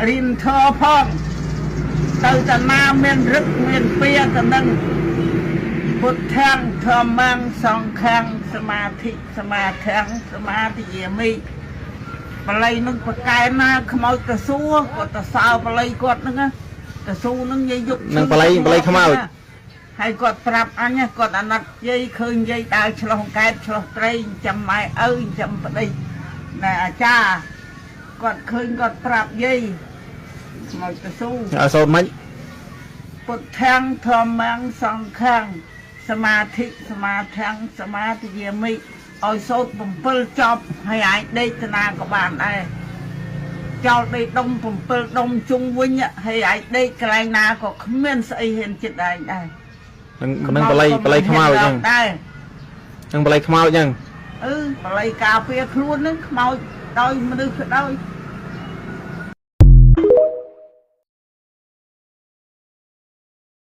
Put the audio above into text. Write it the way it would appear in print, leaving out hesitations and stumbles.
រៀនធម៌ផងទៅតាណាមានរឹកមានពៀទៅនឹងពុទ្ធាំធម្មំសង្ឃំសមាធិសមាធំសមាធិយាមិបល័យនឹងប្រកែណាខ្មោចតសួគាត់ទៅសើបល័យគាត់ហ្នឹងណាតស៊ូនឹងយាយយុគ នឹងបល័យបល័យខ្មោច ហើយគាត់ប្រាប់អញណាគាត់អាណិតយាយឃើញយាយដើរឆ្លោះកែបឆ្លោះត្រីចិញ្ចឹមម៉ែឪចិញ្ចឹមប្តីណែអាចារ្យគាត់ឃើញគាត់ប្រាប់យាយខ្មោចតស៊ូ ឲ្យសូត្រមិន ពុទ្ធាំធម្មំសង្ឃំសមាធិសមាធំសមាធិយាមិឲ្យសូត្រ7ចប់ហើយអាចដេកតាណាក៏បានដែរចោលដេកដុំ7ដុំជុំវិញហើយអាចដេកកន្លែងណាក៏គ្មានស្អីហ៊ានចិត្តឯងដែរ នឹងនឹងបល័យបល័យខ្មោចហ្នឹង ដែរ នឹងបល័យខ្មោចហ្នឹង អឺបល័យការពារខ្លួនហ្នឹងខ្មោចដោយមនុស្សក៏ដោយ